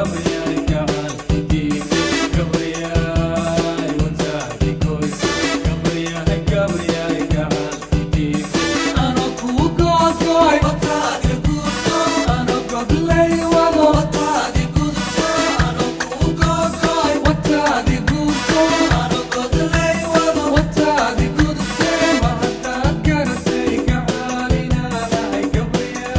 Gabriel gacalkidiide, Gabriel wataadi goyso, Gabriel, Gabriel gacalkidiide. Ano kuu googoy, Wataadi guurto, ano godley wado, wataadi gudubto, ano kuu googoy, wataadi guurto, ano godley wado, wataadi gudubtee. Ma haddaad garatay gacal inaanahay Gabriel?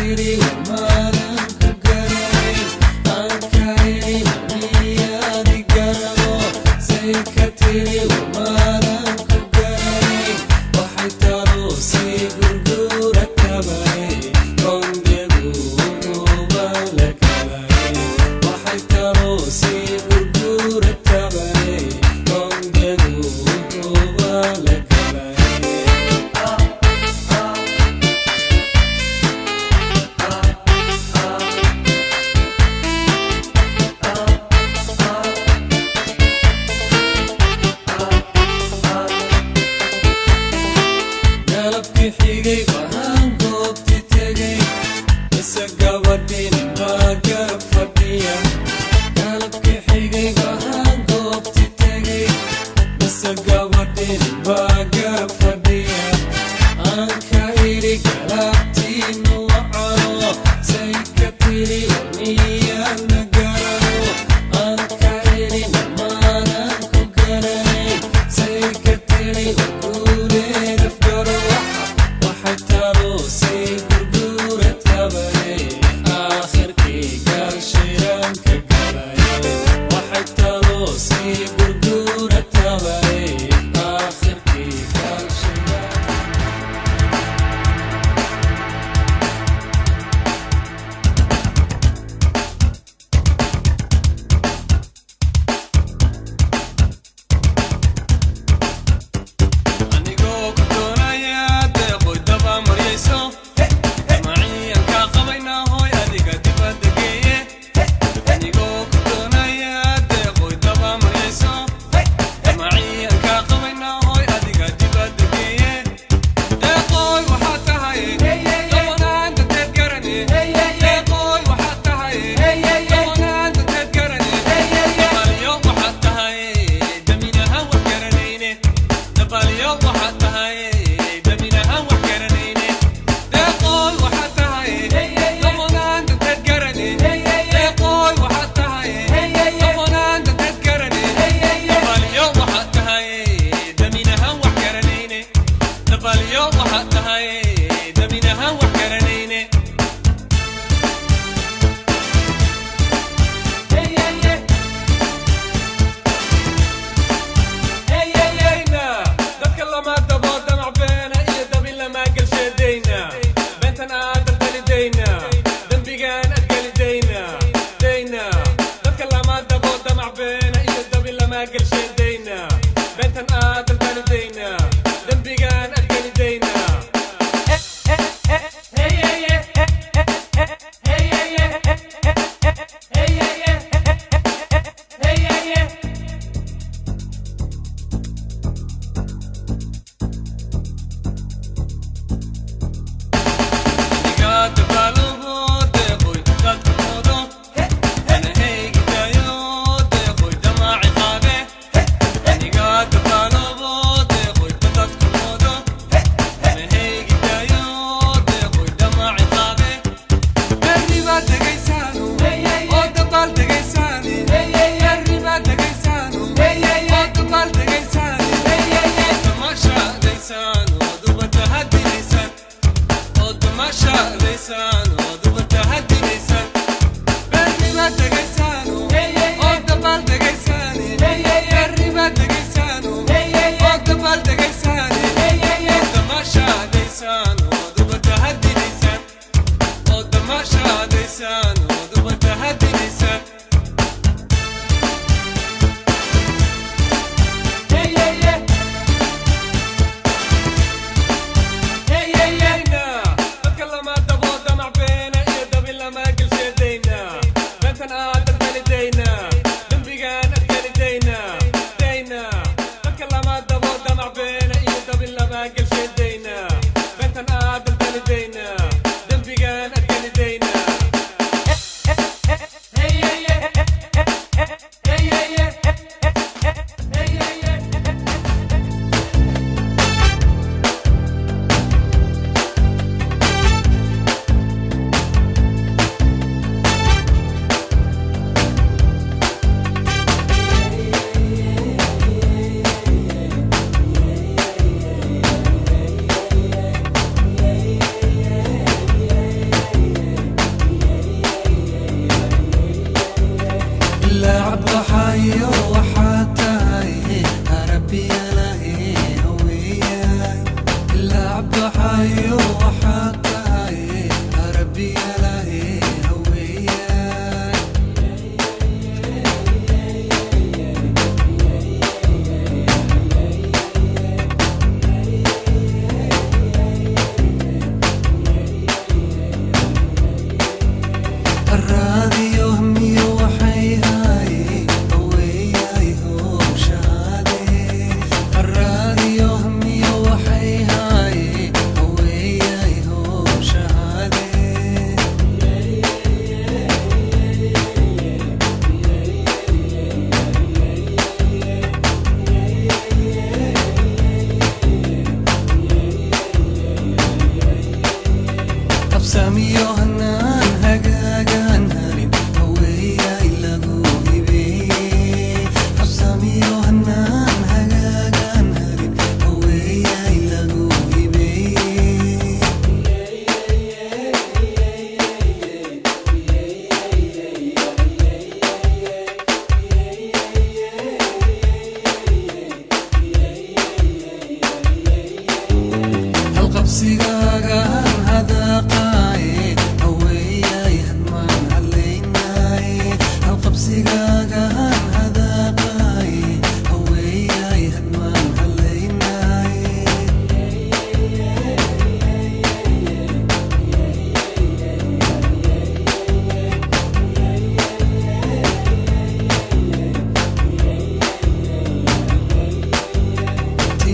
tiri warmaanan ku garanayn, aan ka iri miyaadi garano, say ka tiri warmaanan ku garanayn. Waxay taroosay gurguura tabay, gondegu wuxuuba la kalay. Waxay taroosay gurguura tabay, gondegu wuxuuba la kalay. Galabkii xigay waxaan goobti tegay, mise gabadhin baa garab fadhiya. Galabkii xigay waxaan goobti tegay, mise gabadhin baa garab fadhiya. Aan ka idhi galabtiinu wacano, say ka tiri miyaadna garano. Aan ka idhi namaanan ku garanayn, say ka tiri guuleed afgaro. Waxay taroosay gurguura tabanay, aakhirkii gaashiranka galay. Waxay taroosay gurguura tabanay, aakhirkii gaashiran. Anigoo ku doonaya deeqoy daba maryayso, maciyan kaa qabaynaa hooy adiga dibadda geeye. Anigoo ku doonaya deeqoy daba maryayso, maciyan kaa qabaynaa hooy adiga dibadda geeye. Deeqoy waxaad tahay doonaan dadkeed garane. Deeqoy waxaad tahay doonaan dadkeed garane. Dabalyo waxaad tahay daminaha wax garanayne. Dabalyo waxaad tahay daminaha wax garanayne. Deeqoy waxaad tahay doonaan dadkeed garane. Deeqoy waxaad tahay doonaan dadkeed garane. Dabalyo waxaad tahay daminaha wax garanayne. Dabalyo waxaad tahay daminaha wax garanayne. Dadka lama dabo damac beena iyo dabin lama galsheedayna. Beentan aad daldalidayna, dembigaan aad gelidayna dayna. Dadka lama dabo damac beena iyo dabin lama galsheedayna. Beentan aad daldalidayna, dembigaan aad gelidayna. Dadka lama dabo damac beena iyo dabin lama galsheedayna. Beentan aad daldalidayna, dembigaan aad gelidayna dayna. Dadka lama dabo damac beena iyo dabin lama galsheedayna. Beentan aad daldalidayna, dembigaan aad gelidayna. Hanaan hagaagaan helin haweeyay lagu hibeeyey habsamiyo hanaan hagaagaan helin haweeyay lagu hibeeyey. Halqabsigaagaan hadaaqaaye haweeyay hadmaan hadlaynaaye halqabsigaagaan hadaaqaaye haweeyay hadmaan hadlaynaaye.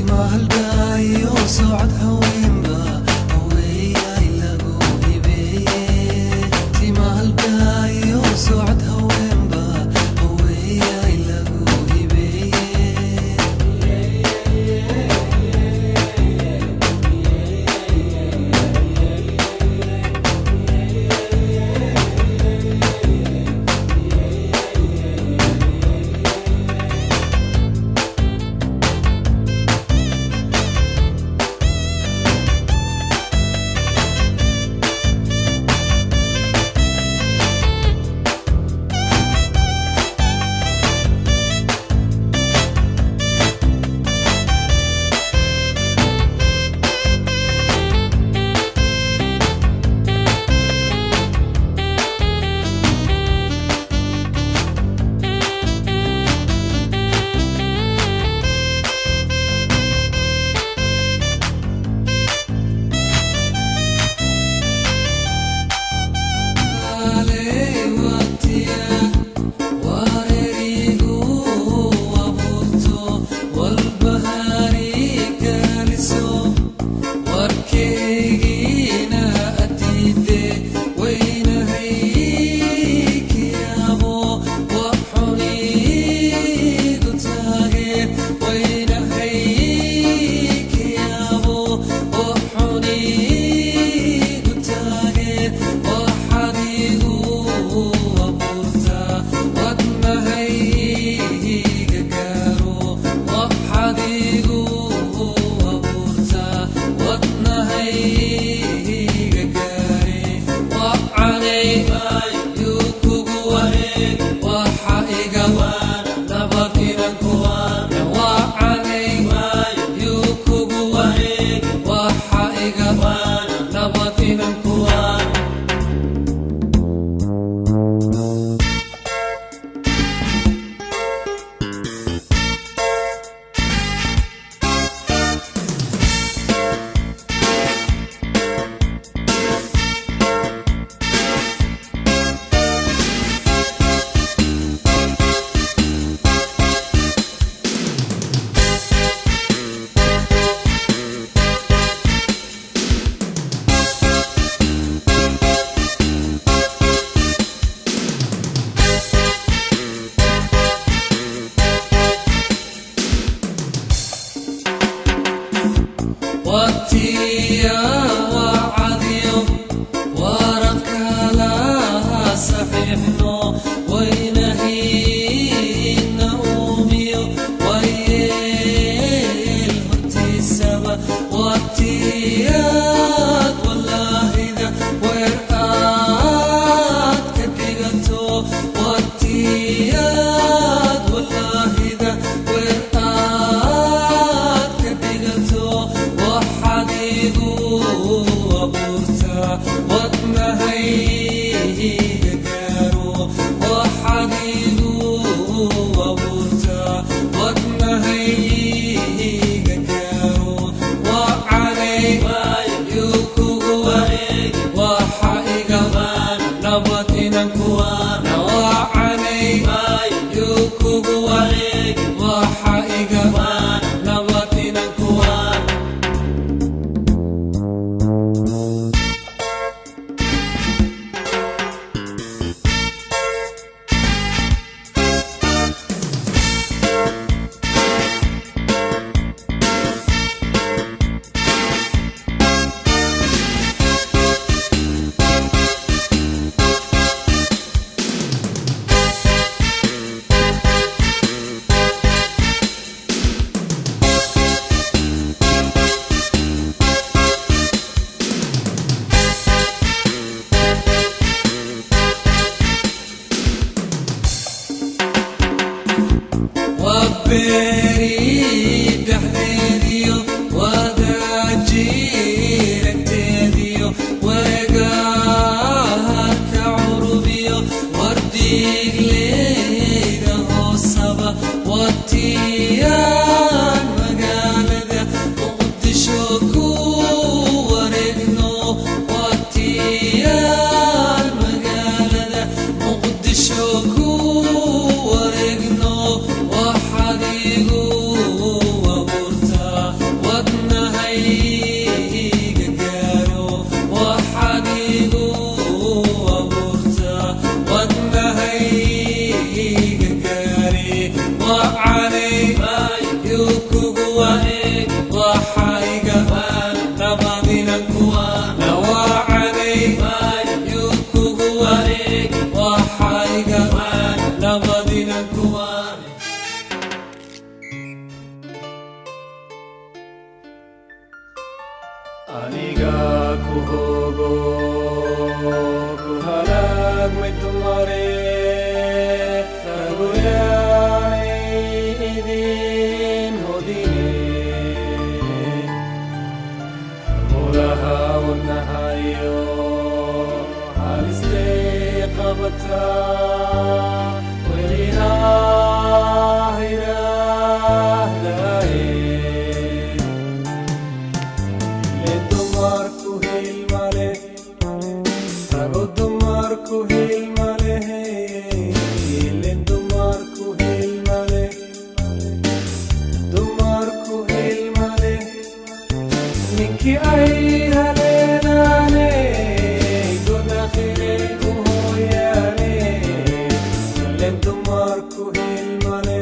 Timahaldaayo socod haweenba haweeyay lagu hibeeye timahaldaayo socod haweenba haweeyay lagu hibeeye. Qabataa welihaa yidhaahdaaye. Ile dumarku hiil male, rago dumarku hiil male, ile dumarku hiil male, dumarku hiil male. Ninkii ay haleelaane godaakhire u hooyaane. Ile dumarku hiil male,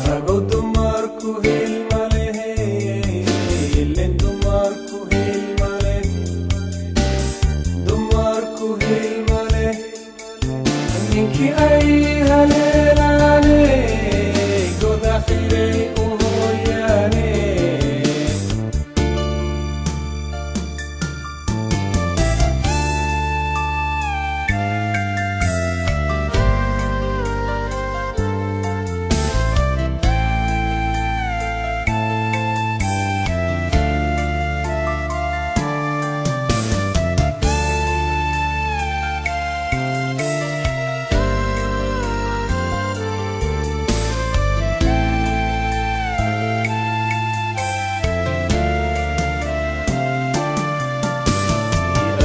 rago dumarku hiil male, ile dumarku hiil male, dumarku hiil male. Ninkii ay haleelaane godaakhire u hooyaane.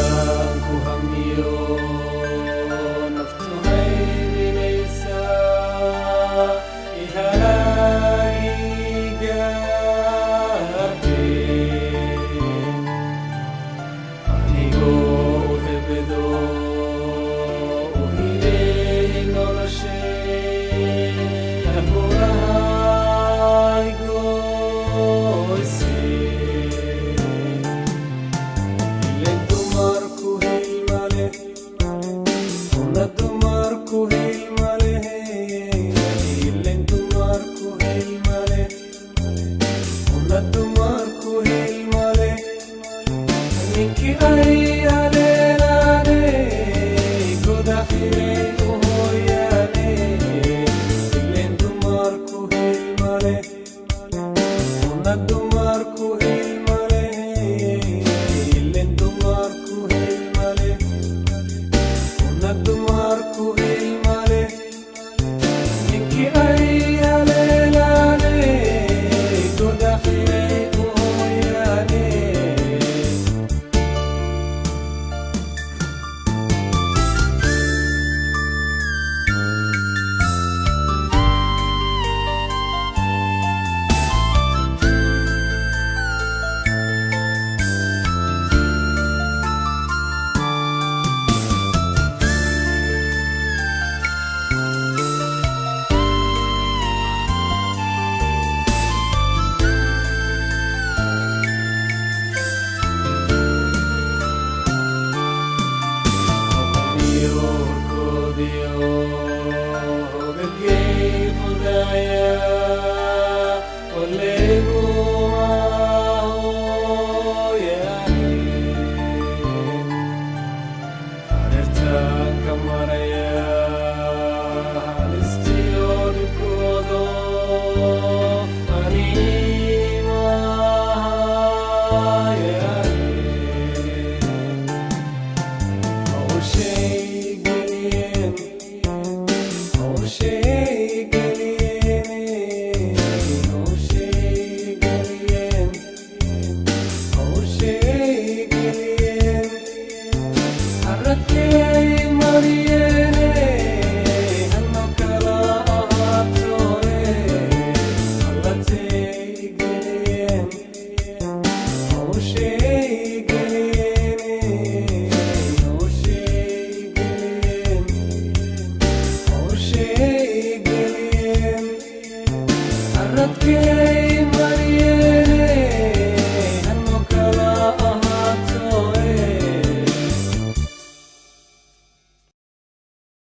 Aan ku hamiyo naftu haybinaysaa ihalaagigaarte, anigoo u hebedo u hibeeyey noloshee halbowlahay goyse. Ile dumarku hiil male, una dumarku hiil male, ile dumarku hiil male, una dumarku hiil male. Ninkii ay haleelaane godaakhire u hooyaane. Ile dumarku hiil male, una dumarku hiil male, ile dumarku hiil male, una dumarku hiil male. Ninkii ay haleelaane godaakhire u hooyaane. Haradkay